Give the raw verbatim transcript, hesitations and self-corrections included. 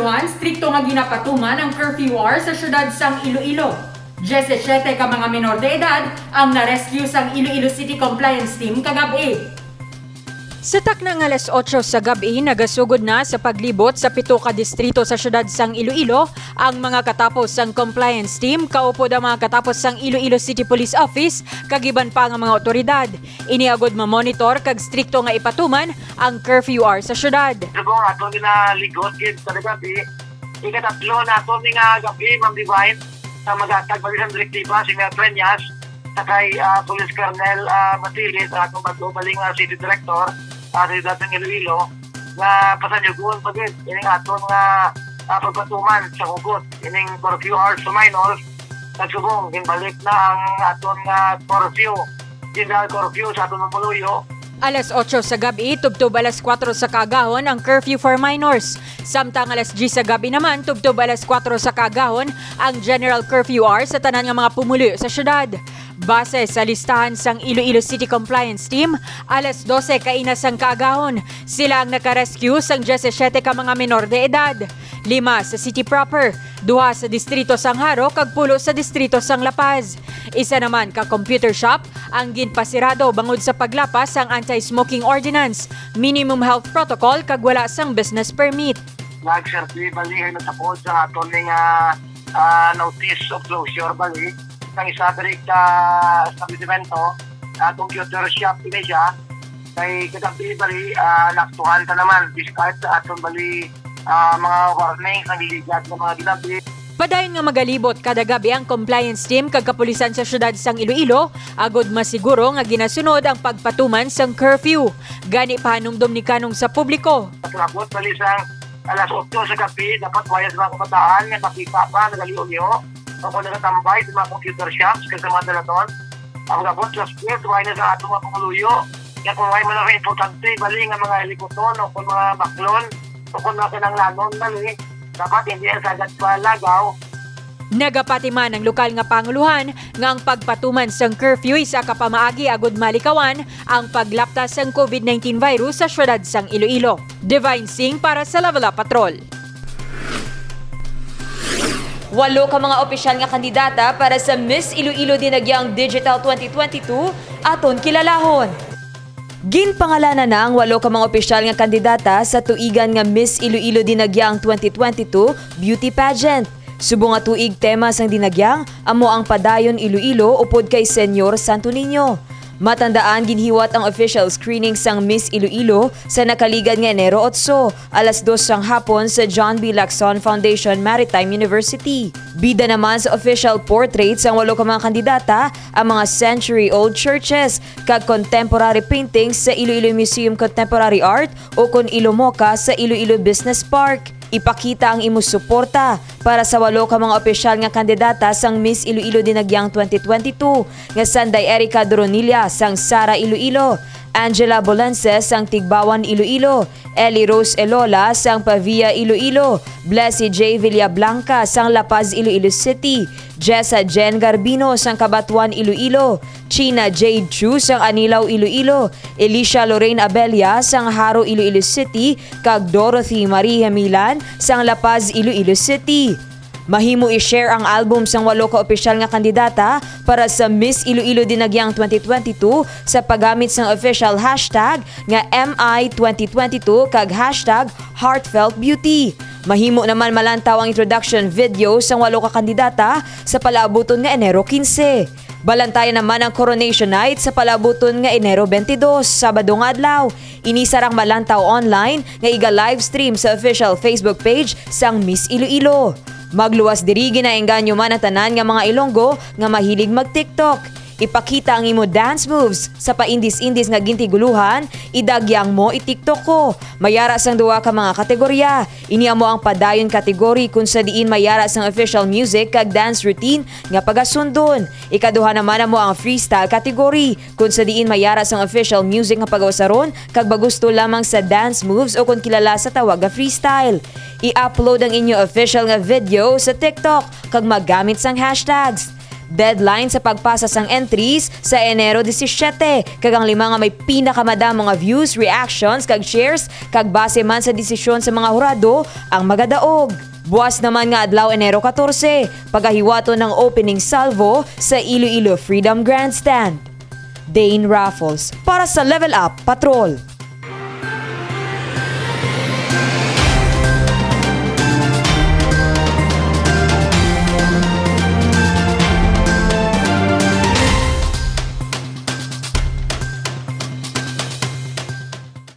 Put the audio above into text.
Man, strikto nga ginapatuman ang curfew hour sa siyudad sang Iloilo. Diyesisiete ka mga menor de edad ang na-rescue sang Iloilo City Compliance Team kagab-i. Sa takna nga alas otso sa gab-i, nagasugod na sa paglibot sa pito ka distrito sa siyudad sang Iloilo ang mga katapos sang compliance team, kaupod ang mga katapos sang Iloilo City Police Office, kag iban pa nga mga awtoridad. Ini agud mamonitor kag strikto nga ipatuman ang curfew hour sa siyudad. Subong aton ginaligot gid sa gabi, ikatatlo naton ni nga gabi, Ma'am Divine, sa maghatag bali sang direktiba si Mayor Treñas sa kay, ah, Police Colonel, ah, Matilis, sa atong bag-o bali nga City Director, ah, sa siyudad sang Iloilo, nga pasanyugon pa gid ining aton nga, ah, pagpatuman sa hugot ining curfew hours sa minors. Nagsubong, ginbalik na ang aton nga curfew, general curfew sa aton mga pumuluyo. Alas otso sa gab-i tubtob alas kuwatro sa kaagahon ang curfew for minors. Samtang alas diyes sa gab-i naman tubtob alas kuwatro sa kaagahon ang general curfew hour sa tanan nga mga pumuluyo sa siyudad. Base sa listahan sang Iloilo City Compliance Team, alas dose kaina sang kaagahon, sila ang naka-rescue sang diyesisiete ka mga menor de edad, lima sa city proper, duha sa distrito sang Jaro, kag pulo sa distrito sang La Paz. Isa naman ka computer shop ang ginpasirado bangod sa paglapas sang anti-smoking ordinance, minimum health protocol, kag wala sang business permit. Nag-survey bali ay natapod sa aton ning, ah, ah, notice of closure bali. Ang isa diri ka establishmento, ah, computer shop ini siya. Kay kagabi bali, ah, naaktuhan ta naman, despite sa aton bali, ah, mga warning sa liligad nga mga ginabi. Padayon nga magalibot kada gabi ang compliance team kag kapulisan sa siyudad sang Iloilo, agud masiguro nga ginasunod ang pagpatuman sang curfew. Gani, pahanumdom ni kanong sa publiko. Pag-abot bali sang alas otso sa gabi, dapat wala sa mga kabataan nga makita pa nagaliho-liho o kung nagatambay sa mga computer shops kag sa mga daladon. Ang abot sa school, wala na sa atong mga pumuluyo. Kaya kung may mga importante, bali nga mga hilikuton o kung mga baklon o kung mga kinanglanon, bali, dapat hindi ang sagad pa lagaw. Nagapati man ang lokal nga panguluhan nga ang pagpatuman sang curfew isa ka pamaagi agud malikawan ang paglapta sang covid nineteen virus sa siyudad sang Iloilo. Divine Singh para sa Level Up Patrol. Walo ka mga opisyal nga kandidata para sa Miss Iloilo Dinagyang Digital twenty twenty-two aton kilalahon. Ginpangalanan na ang walo ka mga opisyal nga kandidata sa tuigan nga Miss Iloilo Dinagyang twenty twenty-two Beauty Pageant. Subong nga tuig tema sang Dinagyang amo ang Padayon Iloilo upod kay Señor Santo Niño. Matandaan, ginhiwat ang official screening sang Miss Iloilo sa nakaligad nga Enero otso, alas dos sang hapon sa John B. Lacson Foundation Maritime University. Bida naman sa official portrait sang walo ka mga kandidata ang mga century-old churches kag contemporary paintings sa Iloilo Museum Contemporary Art o kon ILOMOCA sa Iloilo Business Park. Ipakita ang imo suporta para sa walo ka mga opisyal nga kandidata sang Miss Iloilo Dinagyang twenty twenty-two nga sanday Erica Doronilla sang Sara Iloilo, Angela Bolense sang Tigbawan Iloilo, Ellie Rose Elola sang Pavia Iloilo, Blessy J Villablanca sang La Paz Iloilo City, Jessa Jen Garbino sang Cabatuan Iloilo, China Jade Chu sang Anilao Iloilo, Elisha Lorraine Abella sang Jaro Iloilo City, kag Dorothy Marie Hemilan sang La Paz Iloilo City. Mahimo i-share ang album sang walo ka opisyal nga kandidata para sa Miss Iloilo Dinagyang twenty twenty-two sa paggamit sang official hashtag nga M I twenty twenty-two kag hashtag heartfelt beauty. Mahimo naman malantaw ang introduction video sang walo ka kandidata sa palaabuton nga Enero quince. Balantayan naman ang Coronation Night sa palaabuton nga Enero twenty-two, Sabado nga adlaw. Ini sarang malantaw online nga iga-livestream sa official Facebook page sang Miss Iloilo. Magluwas diri, ginaengganyo man ang tanan nga mga Ilonggo nga mahilig mag-TikTok. Ipakita ang imo dance moves sa paindis-indis nga gintiguluhan, "Idagyang mo, i-TikTok ko." May ara sang duha ka mga kategorya. Ini amo ang padayon category, kung sa diin may ara sang official music kag dance routine nga pagasundon. Ikaduha naman amo ang freestyle category, kung sa diin may ara sang official music nga pagausaron kag magusto lamang sa dance moves o kon kilala sa tawag nga freestyle. I-upload ang inyo official nga video sa TikTok kag maggamit sang hashtags. Deadline sa pagpasa sang entries sa Enero disisiete, kag ang lima nga may pinakamadamo nga views, reactions, kag shares, kag base man sa desisyon sa mga hurado, ang magadaog. Buas naman nga adlaw, Enero katorse, pagahiwaton ang opening salvo sa Iloilo Freedom Grandstand. Dane Raffles para sa Level Up Patrol.